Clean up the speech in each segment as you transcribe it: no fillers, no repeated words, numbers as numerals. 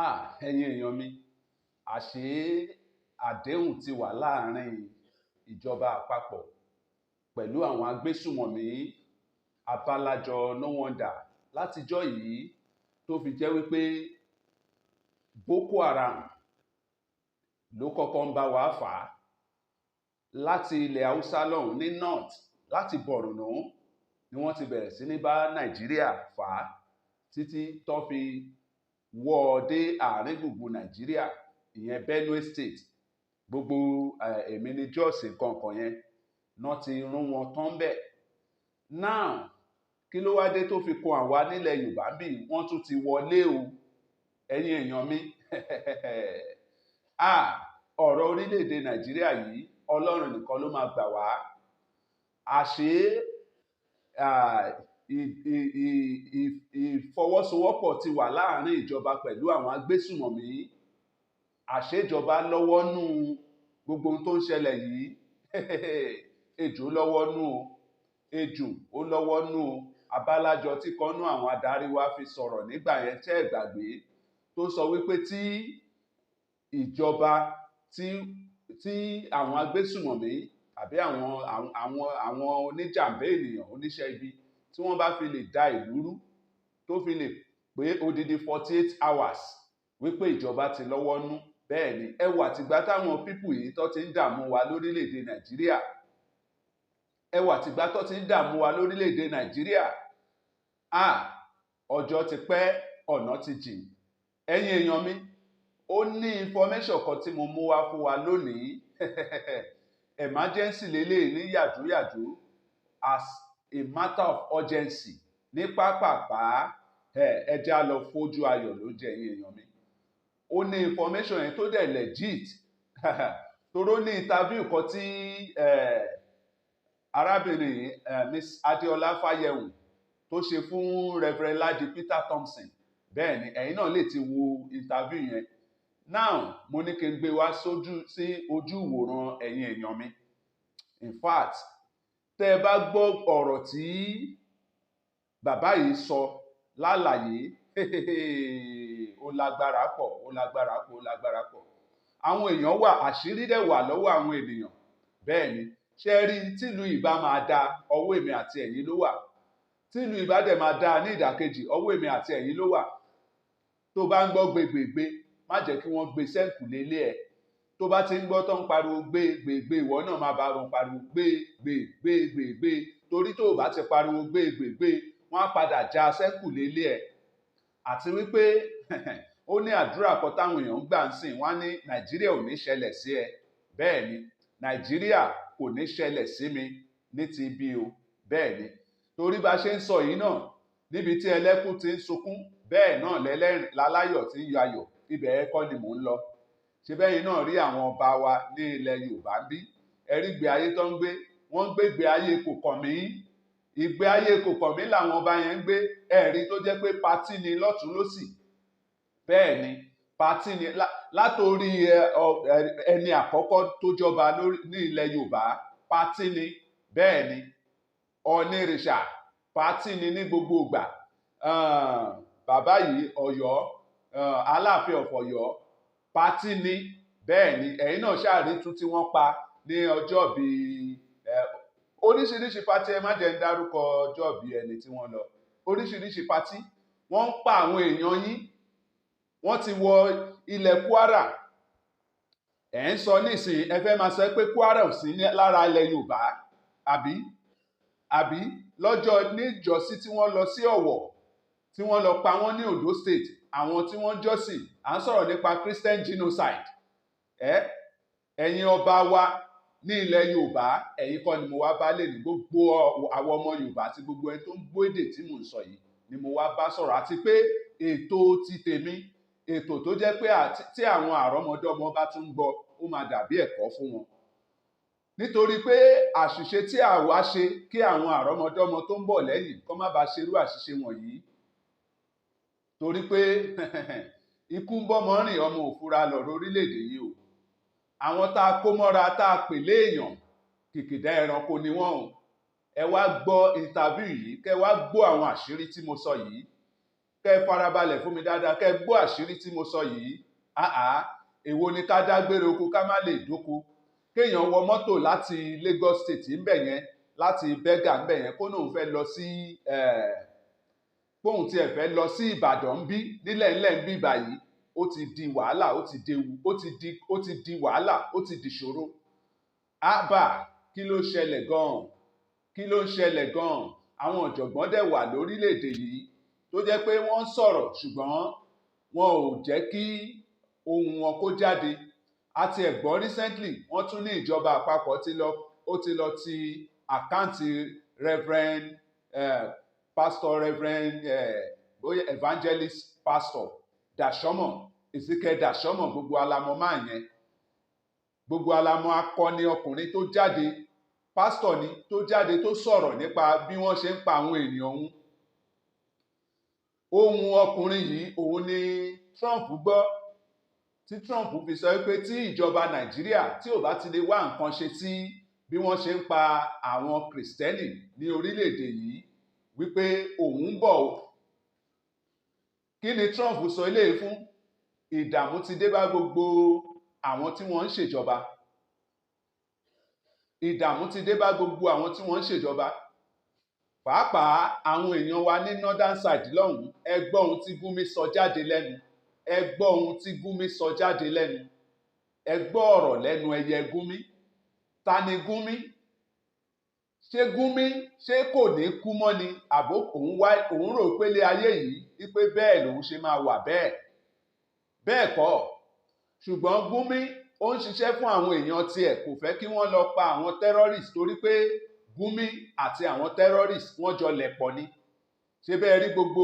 Ah, ẹ̀yin èèyàn mi, àṣé àdéhùn ti wà láàárín ìjọba àpapọ̀ pẹ̀lú àwọn agbésùmọ̀mí. Abálájọ, no wonder látijọ́ yìí tó fi jẹ́ wípé Boko Haram ló kọ́kọ́ ń bá wa fà á láti ilẹ̀ Haúsá lọ́hùn ní north, láti Borno ni wọ́n ti bẹ̀rẹ̀ sí ní bá Nàìjíríà fà á títí tó fi wọ́ ọ dé àárín gbùngbùn Nàìjíríà, ìyẹn Benue State. Gbogbo èmi ní Jos nǹkan yẹn náà ti rún wọn tán bẹ́ẹ̀. Now, kí ló wá dé tó fi kó àwa nílẹ̀ Yorùbá bí wọ́n tún ti wọlé o? Ẹ̀yin èèyàn mi, ah, ọ̀rọ̀ orílẹ̀-èdè Nàìjíríà yìí, Ọlọ́run nìkan ló máa gbà wá. Àṣé ìfọwọ́sowọ́pọ̀ ti wà láàárín ìjọba pẹ̀lú àwọn agbésùmọ̀mí. Àṣejọba lọ́wọ́ nú gbogbo ohun tó ń ṣẹlẹ̀ yìí. Ejò lọ́wọ́ nú o, ejò ó lọ́wọ́ nú o. Abálájọ tí kan nú àwọn adarí wa fi sọ̀rọ̀ nígbà yẹn, tẹ́ ẹ̀ gbàgbé, tó sọ wípé tí ìjọba tí àwọn agbésùmọ̀mí àbí àwọn oníjàmbá ènìyàn, oníṣẹ́ ibi, tí wọ́n bá fi lè da ìlú rú tó fi lè pé odidi 48 hours, wípé ìjọba ti lọ́wọ́ nú. Bẹ́ẹ̀ ni, ẹ wà tìgbà táwọn people yìí tó ti ń dààmú wa lórílẹ̀‐èdè Nàìjíríà. Ẹ wà tìgbà tó ti ń dààmú wa lórílẹ̀‐èdè Nàìjíríà. Ah, ọjọ́ ti pẹ́, ọ̀nà ti jìn. Ẹ̀yin èèyàn mi, ó ní information kan tí mo mú wá fún wa lónìí. Emergency lélẹ̀ ní yàjóyàjó, as a matter of urgency, ní pápápá. Ẹ já lọ fojú ayọ̀ ló jẹ́. Ẹ̀yin èèyàn mi, ó ní information yẹn tó dẹ̀ legit, toró ní interview kan tí arábìnrin Miss Adéọlá Fáyẹhùn tó ṣe fún Reverend Ladi Peter Thompson. Bẹ́ẹ̀ ni, ẹ̀yin náà lè ti wo interview yẹn. Now, mo ní kí n gbé wá sójú sí ojú ìwòran ẹ̀yin èèyàn mi. In fact, tẹ́ ẹ bá gbọ́ ọ̀rọ̀ tí bàbá yìí sọ lálàyé, ó lágbára pọ̀, ó lágbára pọ̀, ó lágbára pọ̀. Àwọn èèyàn wà, àṣírí dẹ̀ wà lọ́wọ́ àwọn ènìyàn. Bẹ́ẹ̀ ni, ṣé rí, tìlú ìbá máa da, ọwọ́ èmi àti ẹ̀yin ló wà. Tìlú ìbá dẹ̀ máa da ní ìdàkejì, ọwọ́ èmi àti ẹ̀yin ló wà. Tó bá ń gbọ́ gbégbègbè, má jẹ́ kí wọ́n gbé sẹ́ǹkùlé ilé ẹ̀. Tó bá ti ń gbọ́ tó ń pariwo gbé gbé gbé, ìwọ náà máa bá wọn pariwo gbé gbé gbé gbé gbé, torí tó o bá ti pariwo gbé gbé gbé, wọ́n á padà já sẹ́ǹkùlé ilé ẹ̀. Àti wípé ó ní àdúrà kan táwọn èèyàn ń gbà ń sìn, wọ́n á ní Nàìjíríà ò ní ṣẹlẹ̀ sí ẹ. Bẹ́ẹ̀ ni, Nàìjíríà kò ní ṣẹlẹ̀ sí mi ní ti ibi o. Bẹ́ẹ̀ ni, torí bá ṣe ń sọ yìí náà, níbi tí ẹlẹ́kún ti ń sunkún, bẹ́ẹ̀ náà lẹ́lẹ́rìn láláyọ̀ tí ń yọ ayọ̀. Ibẹ̀ ẹ kọ́ ni mò ń lọ. Ṣe bẹ́yìn náà rí àwọn ọba wa ní ilẹ̀ Yorùbá ń bí? Ẹ rí ìgbé ayé tó ń gbé. Wọ́n ń gbé ìgbé ayé kò kàn mí. Ìgbé ayé kò kàn mí làwọn ọba yẹn ń gbé. Ẹ̀rí tó jẹ́ pé party ni lọ́tún lọ́sì. Bẹ́ẹ̀ ni, party ni látòrí ẹni àkọ́kọ́ tó jọba ní ilẹ̀ Yorùbá, party ni. Bẹ́ẹ̀ ni, Ọ̀nìrìṣà, party ni ní gbogbo ìgbà. Bàbá yìí, Ọ̀yọ́, Aláàfin of Ọ̀yọ́, party ni. Bẹ́ẹ̀ ni, ẹ̀yin náà ṣáàrí tún tí wọ́n pa ní ọjọ́ bíi oríṣiríṣi party. Ẹ má jẹ́ ń dárúkọ ọjọ́ bíi ẹni tí wọ́n lọ. Oríṣiríṣi party, wọ́n ń pa àwọn èèyàn yín. Wọ́n ti wọ ilẹ̀ Kwara. Ẹ̀ ń sọ nísìnyí, ẹ fẹ́ máa sọ pé Kwara ò sí lára ilẹ̀ Yorùbá, àbí? Àbí lọ́jọ́ níjọ́sí tí wọ́n lọ sí Ọ̀wọ̀, tí wọ́n lọ pa wọ́n ní Ondo State, àwọn tí wọ́n jọ́sìn, à ń sọ̀rọ̀ nípa Christian genocide. Ẹ ẹ̀yin ọba wa ní ilẹ̀ Yorùbá, ẹ̀yin kọ́ ni mo wá bá lè ní. Gbogbo àwọn ọmọ Yorùbá àti gbogbo ẹni tó ń gbọ́ èdè tí mò ń sọ yìí ni mo wá bá sọ̀rọ̀. Àti pé ètò ti tèmi, ètò tó jẹ́ pé tí àwọn àrọ́mọdọ́mọ bá tún gbọ́, ó máa dàbí ẹ̀kọ́ fún wọn, nítorí pé àṣìṣe tí àwa ṣe, kí àwọn àrọ́mọdọ́mọ tó ń bọ̀ lẹ́yìn kó má bàa ṣerú àṣìṣe wọ̀nyí, torí pé ikú ń bọ́mọ rìn, ọmọ òfura lọ̀rọ̀ orílẹ̀-èdè yìí o. Àwọn tá a kó mọ́ra, tá a pè léèyàn, kìkìdá ẹranko ni wọ́n o. Ẹ wá gbọ́ interview yìí, kẹ́ wá gbọ́ àwọn àṣírí tí mo sọ yìí. Kẹ́ ẹ farabalẹ̀ fún mi dáadáa, kẹ́ ẹ gbọ́ àṣírí tí mo sọ yìí. Àá, èwo ni ká dágbére oko ká má lè dóko? Kéèyàn wọ mọ́tò láti Lagos State ńbẹ̀ yẹn, láti Berger ńbẹ̀ yẹn, kó nóun fẹ́ lọ sí, kóun tiẹ̀ fẹ́ lọ sí Ìbàdàn ń bí nílẹ̀ ńlẹ̀ ń bí báyìí, ó ti di wàhálà, ó ti dewu, ó ti di wàhálà, ó ti dìṣòro. Àbà, kí ló ṣẹlẹ̀ gan-an? Kí ló ń ṣẹlẹ̀ gan-an? Àwọn ọ̀jọ̀gbọ́n dẹ̀ wà lórílẹ̀‐èdè yìí tó jẹ́ pé wọ́n ń sọ̀rọ̀, ṣùgbọ́n wọn ò jẹ́ kí ohùn wọn kó jáde. Àti ẹ̀gbọ́n, recently wọ́n tún ní ìjọba àpapọ̀ ti lọ, ó ti lọ ti account Reverend, Pastor, Reverend, bóyá Evangelist Pastor Dachomo, Ezekiel Dachomo. Gbogbo alamọ máa yẹn, gbogbo alamọ akọni ọkùnrin tó jáde, pásítọ̀ ni, tó jáde tó sọ̀rọ̀ nípa bí wọ́n ṣe ń pa àwọn ènìyàn òun. Ohun ọkùnrin yìí, òun ni Trump gbọ́ tí Trump fi sọ pé tí ìjọba Nàìjíríà tí ò bá ti lè wá nǹkan ṣe sí bí wọ́n ṣe ń pa àwọn Kìrìsìtẹ́nì ní orílẹ̀-èdè yìí, wípé òun ń bọ̀ o. Kí ni Trump sọ eléyìí fún? Ìdààmú ti dé bá gbogbo àwọn tí wọ́n ń ṣèjọba. Ìdààmú ti dé bá gbogbo àwọn tí wọ́n ń ṣèjọba, pàápàá àwọn èèyàn wa ní northern side lọ́hùn-ún. Ẹ gbọ́ ohun tí Gumi sọ jáde lẹ́nu. Ẹ gbọ́ ohun tí Gumi sọ jáde lẹ́nu. Ẹ gbọ́ ọ̀rọ̀ lẹ́nu ẹyẹ Gumi. Ta ni Gumi? Ṣé Gumi, ṣé kò ní kú mọ́ ni, àbó òun wá òun rò pé lé ayé yìí wípé bẹ́ẹ̀ lòun ṣe máa wà? Bẹ́ẹ̀ bẹ́ẹ̀ kọ́. Ṣùgbọ́n Gumi, ó ń ṣiṣẹ́ fún àwọn èèyàn tiẹ̀, kò fẹ́ kí wọ́n lọ pa àwọn terrorists, torí pé Gumi àti àwọn terrorists, wọ́n jọ lẹ̀ pọ̀ ni. Ṣé bẹ́ẹ̀ rí gbogbo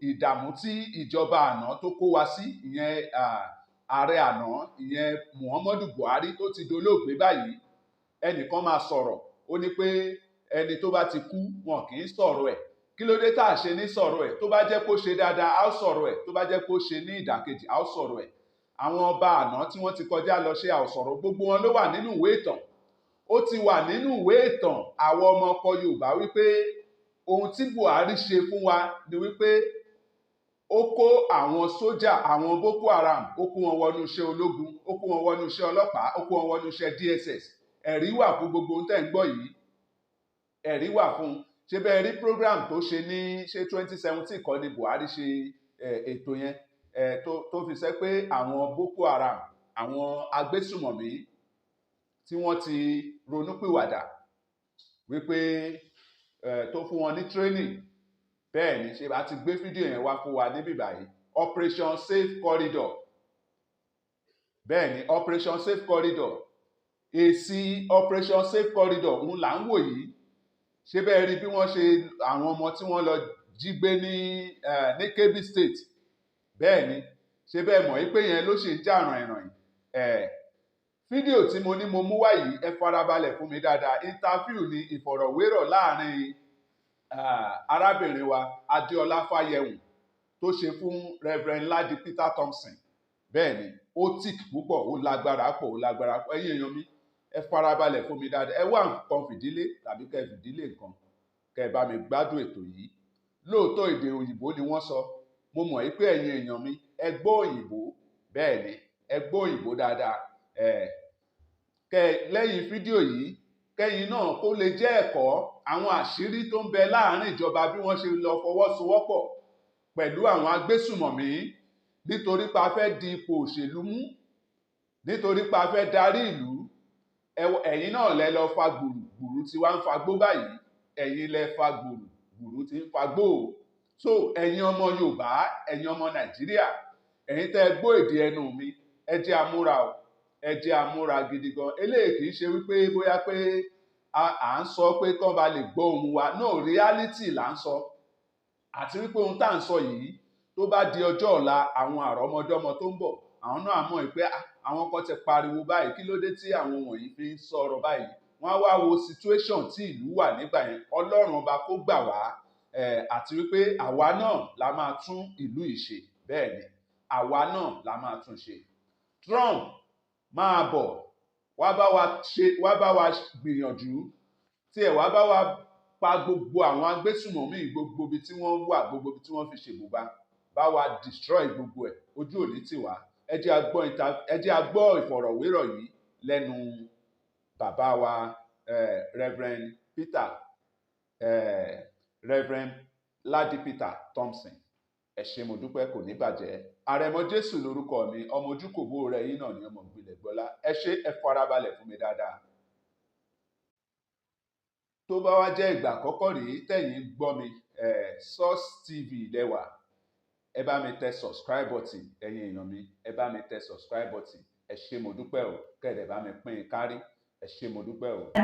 ìdààmú tí ìjọba àná tó kó wa sí, ìyẹn ààrẹ àná, ìyẹn Muhammadu Buhari tó ti dolóògbé báyìí? Ẹnìkan máa sọ̀rọ̀, ó ní pé ẹni tó bá ti kú, wọn kì í sọ̀rọ̀ ẹ̀. Kí ló dé tá a ṣe ní sọ̀rọ̀ ẹ̀? Tó bá jẹ́ kó ṣe dáadáa, á sọ̀rọ̀ ẹ̀. Tó bá jẹ́ kó ṣe ní ìdàkejì, á sọ̀rọ̀ ẹ̀. Àwọn ọba àná tí wọ́n ti kọjá lọ, ṣe àsọ̀rọ̀? Gbogbo wọn ló wà nínú ìwé ìtàn. Ó ti wà nínú ìwé ìtàn àwọn ọmọ ọkọ Yorùbá wípé ohun tí Buhari ṣe fún wa ni wípé ó kó àwọn sójà, àwọn Boko Haram, ó kó wọn wọnú iṣẹ́ ológun, ó kó wọn wọnú iṣẹ́ ọlọ́pàá, ó kó wọn wọnú iṣẹ́ DSS. Ẹ̀rí wà fún gbogbo ohun tẹ́ ń gbọ́ yìí. Ẹ̀rí wà fún. Ṣé bẹ́ẹ̀ rí program tó ṣe ní, ṣé 2017 kọ́ ni Buhari ṣe ètò yẹn, tó fi sẹ́ pé àwọn Boko Haram, àwọn agbésùmọ̀mí tí wọ́n ti ronúpìwàdà, wípé tó fún wọn ní training? Bẹ́ẹ̀ ni. Ṣe bá ti gbé fídíò yẹn wá fún wa níbí báyìí? Operation Safe Corridor. Bẹ́ẹ̀ ni, Operation Safe Corridor. Èsì Operation Safe Corridor òun là ń wò yìí. Ṣé bẹ́ẹ̀ rí bí wọ́n ṣe àwọn ọmọ tí wọ́n lọ jí gbé ní Kebbi State? Bẹ́ẹ̀ ni. Ṣé bẹ́ẹ̀ mọ̀ pé yẹn ló ṣì ń jà ràìnràìn? Ẹ̀ fídíò tí mo ní mo mú wá yìí, ẹ farabalẹ̀ fún mi dáadáa. Interview ni, ìfọ̀rọ̀wérọ̀ láàrin arábìnrin wa Adéọlá Fáyẹhùn tó ṣe fún Reverend Ladi Peter Thompson. Bẹ́ẹ̀ ni, ó thick púpọ̀, ó lágbára pọ̀, ó lágbára pọ̀. Ẹ̀yin èèyàn mi, ẹ farabalẹ̀ fún mi dáadáa. Ẹ wá nǹkan fìdílé tàbí kẹ́ fìdílé nǹkan, kẹ́ ẹ bá mi gbádùn ètò yìí. Lóòótọ́, èdè òyìnbó ni wọ́n sọ. Mo mọ̀ pé ẹ̀yin èèyàn mi, ẹ gbọ́ òyìnbó. Bẹ́ẹ̀ ni, ẹ gbọ́ òyìnbó dáadáa. Ẹ kẹ́ lẹ́yìn fídíò yìí, kẹ́yìn náà kó lè jẹ́ ẹ̀kọ́ àwọn àṣírí tó ń bẹ láàárín ìjọba, bí wọ́n ṣe lọ fọwọ́sowọ́pọ̀ pẹ̀lú àwọn agbésùmọ̀mí nítorí pé a fẹ́ di ipò òṣèlú mú, nítorí pé a fẹ́ darí ìlú. Ẹ̀yin náà lẹ lọ fa gbùrù, gbùrù tí wàá ń fagbó báyìí. Ẹ̀yin lẹ fa gbùrù, gbùrù tí ń fagbó o. So ẹ̀yin ọmọ Yorùbá, ẹ̀yin ọmọ Nàìjíríà, ẹ̀yin tẹ́ ẹ gbọ́ èdè ẹnu mi, ẹ jẹ́ a múra o, ẹ jẹ́ a múra gidi gan. Eléyìí kì í ṣe wípé bóyá pé à ń sọ pé kán ba lè gbọ́ ohùn wa. No, reality là ń sọ. Àti wípé ohun tá à ń sọ yìí, tó bá di ọjọ́ ọ̀la, àwọn àrọ́mọdọ́mọ tó ń bọ̀, àwọn náà mọ̀ pé àwọn kan ti pariwo báyìí, kí ló dé tí àwọn wọ̀nyí fi ń sọ̀rọ̀ báyìí? Wọ́n á wá wo situation tí ìlú wà nígbà yẹn. Ọlọ́run Ọba kó gbà wá. Àti wípé àwa náà la máa tún ìlú yìí ṣe. Bẹ́ẹ̀ ni, àwa náà la máa tún ṣe. Trump, máa bọ̀ wá bá wa ṣe, wá bá wa gbìyànjú tí ẹ̀, wá bá wa pa gbogbo àwọn agbésùmọ̀mí, gbogbo ibi tí wọ́n wà, gbogbo ibi tí wọ́n fi ṣèbùbá. Bá wa destroy gbogbo ẹ̀, ojú òní tì wá. Ẹ jẹ́ a gbọ́ ẹ jẹ́ a gbọ́ ìfọ̀rọ̀wérọ̀ yìí lẹ́nu bàbá wa, Reverend Peter, Reverend Ladi Peter Thompson. Ẹ ṣé, mo dúpẹ́, kò ní bàjẹ́. Àrẹ̀mọ Jésù lórúkọ mi, ọmọ ojúkòbó rẹ̀ yín náà ní, ọmọ ìgbìlẹ̀ gbọ́lá. Ẹ ṣé, ẹ farabalẹ̀ fún mi dáadáa. Tó bá wá jẹ́ ìgbà àkọ́kọ́ rèé tẹ̀yin gbọ́ mi, Source TV lẹ́wà, ẹ bá mi tẹ subscribe button. Ẹ̀yin èèyàn mi, ẹ bá mi tẹ subscribe button. Ẹ ṣé, mo dúpẹ́ o. Kẹ́ẹ̀dẹ̀ bá mi pín in kárí. Ẹ ṣé, mo dúpẹ́ o.